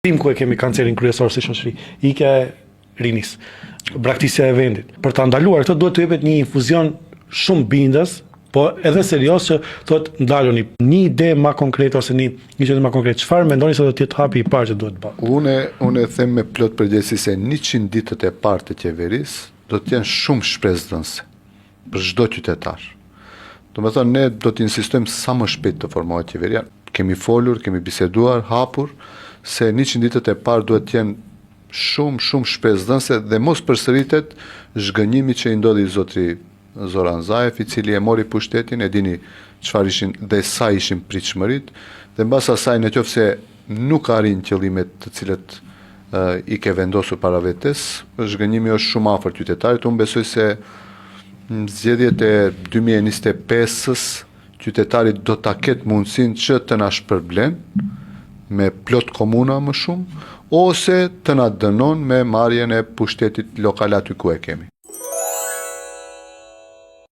Dim ku e kemi kancerin kryesor si shoqëri, ikja e rinisë, braktisja e vendit. Për ta ndaluar këtë duhet të jepet një infuzion shumë bindës, po edhe serioz që thotë ndaloni një ide më konkrete ose një një gjë më konkrete. Çfarë mendoni se do të jetë hapi i parë që duhet bërë? Unë unë e them me plot përgjegjësi se 100 ditët e parë të qeverisë do të jenë shumë shpresëdhënëse për çdo qytetar. Domethënë ne do të insistojmë sa më shpejt të formohet qeveria. Kemi folur, kemi biseduar hapur se 100 ditët e parë duhet të jenë shumë shumë shpresëdhënëse dhe mos përsëritet zhgënjimi që i ndodhi zotri Zoran Zaev, i cili e mori pushtetin, e dini çfarë ishin dhe sa ishin pritshmëritë, dhe mbas asaj në qoftë se nuk arrin qëllimet të cilët i ke vendosur para vetes, zhgënjimi është shumë afër qytetarit. Unë besoj se në zgjedhjet e 2025-ës qytetari do ta ketë mundësinë që të na shpërblen me plot komuna më shumë, ose të na dënon me marrjen e pushtetit lokal aty ku e kemi.